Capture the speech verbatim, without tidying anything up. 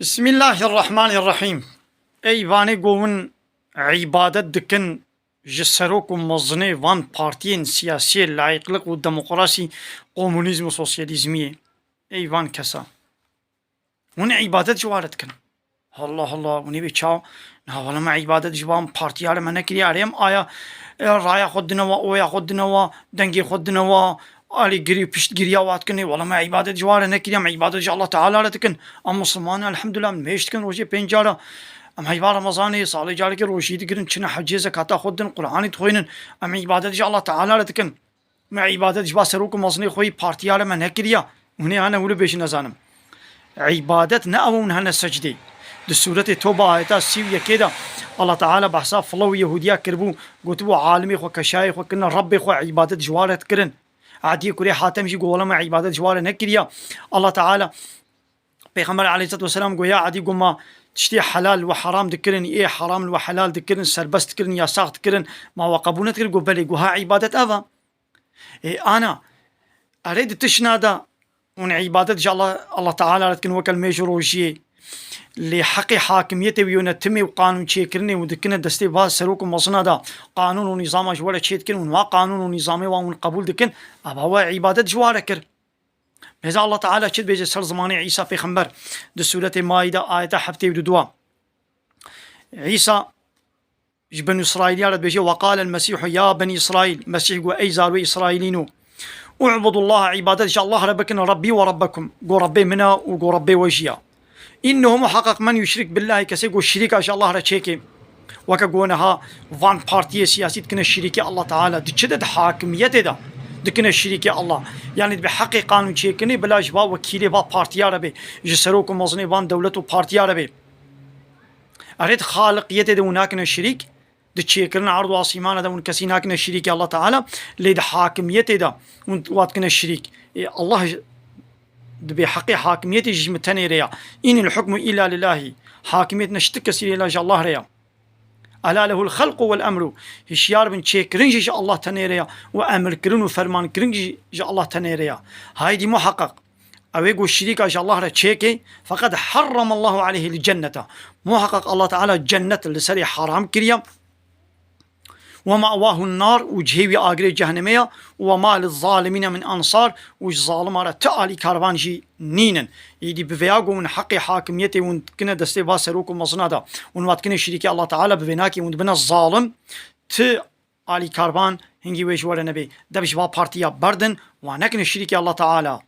Bismillahirrahmanirrahîm. Ey vanê ku hûn îbadet dikin ji serok û mezinê van partiyên siyasiyê, layîqlik û demokrasî, komunîzm û sosyalîzmiyê. Ey van kesa. Hûn îbadet ji wa re dikin. Allah Allah, hûn ê bê çaw? Na, wela me îbadet ji van partiya re me nekiriye. Erê em aya, e, raya xwe dine wa, oya xwe dine wa, dengê xwe dine wa, alî girî, piştgiriya wa dikin. Ê, wela me îbadet ji wa re nekiriye, em îbadet ji Allah Teala re dikin. Em Musulman in, elhamdulillah, em mêş dikin rojê pênc cara. Em heyva Remezanê, salê carekê rojî digirin, çine hecê zekata xwe didin, Qur'anî dixwînin. Em îbadet ji Allah Teala re dikin. Me îbadet ji ba serok û mezinê xwe yî partiya re me nekiriya. Hûn ê hene wilo bêjin nezanim. Îbadet ne ew hûn hene secdê. Di sûretê Toba ayeta sî û yekê de Allah Teala behsa filew Yehûdiya kiribû, gotibû alimê xwe, keşayê xwe kirine Rebbê xwe, îbadet ji wa re dikirin. Ediyê kurê Hatem jî got, wela me îbadet ji wa re nekiriya. Allah Teala Pêxember aleyhisselatu vesselam goya edî got, ma tiştê helal we heram dikirin, ê heram we helal dikirin, serbest dikirin, yasax dikirin, ma we qebûl nedikirin? Got, belê, got, ha îbadet ev e. Ê, ana, erê di tişna de hûn îbadet ji Allah, Allah Teala re dikin weke li mêj û rojiyê. Lê heqê hakimiyetê û yönetimê û qanûn çêkirinê û dikine destê va serok û mezina de qanûn û nîzama ji we re çê dikin, hûn wa qanûn û nîzamê wan hûn qebûl dikin, ava we îbadet ji wa re kir. Bêza Allah Teala çi dibêje ser zimanê Îsa Pêxember di sûretê Maîde ayeta heftê û duduwa. Îsa ji Benî Îsraîliya re dibêje, "Ve qalel Mesîhu ya Benî Îsraîl." Mesîh got, ey zarwê Îsraîlîno, "U'budullaha, îbadet ji Allah re bikin, Rabbî ve Rabbekum." Got, Rabbê min e û got, Rabbê we jî ya. "Înnehu, muheqeq, men yuşrik billahî, kesê ku şirîka ji Allah re çêke." Weke ku niha van partiyê siyasî dikine şirîkê Allah Teala. Di çi de? Di hakimiyetê de dikine şirîkê Allah. Yanî dibe heqê qanûn çêkirinê bila ji va wekîlê va partiya re bê, ji serok û mezinê van dewlet û partiya re bê. Erê di xaliqiyetê de hûn nakine şirîk, di çêkirina erd û asîmana de hûn kesî nakine şirîkê Allah Teala, lê di hakimiyetê de hûn wa dikine şirîk. Ê, Allah ji, dibê heqê hakimiyetê jî ji min tenê re ya. "Înil hukmu îlla lillahî." Hakimiyet ne ji ti kesî re la ji Allah re ya. "Ela lehul xelqu vel emru." Hişyar bin, çêkirin jî ji Allah tenê re ya û emirkirin û fermankirin jî ji Allah tenê re ya. Haydî muheqeq. Ew ê ku şirîka ji Allah re çêke, feqed herremallahu aleyhil cennete. Muheqeq Allah Teala cennet li serê haram kiriye. "Ve ma'wahun nar", û cihê wî agirê cehennemê ya. "Ve ma lizzalimîne min ansar", û ji zalima re ti alîkarvan jî nînin. Îdî bi vêya ku hûn heqê hakimiyetê hûn dikine destê va serok û mezina de, hûn wa dikine şirîkê Allah Teala, bi vê nakê hûn dibine zalim, ti alîkarvan hingî wê ji we re nebê. Deb ji va partiya berdin, wa nekine şirîkê Allah Teala.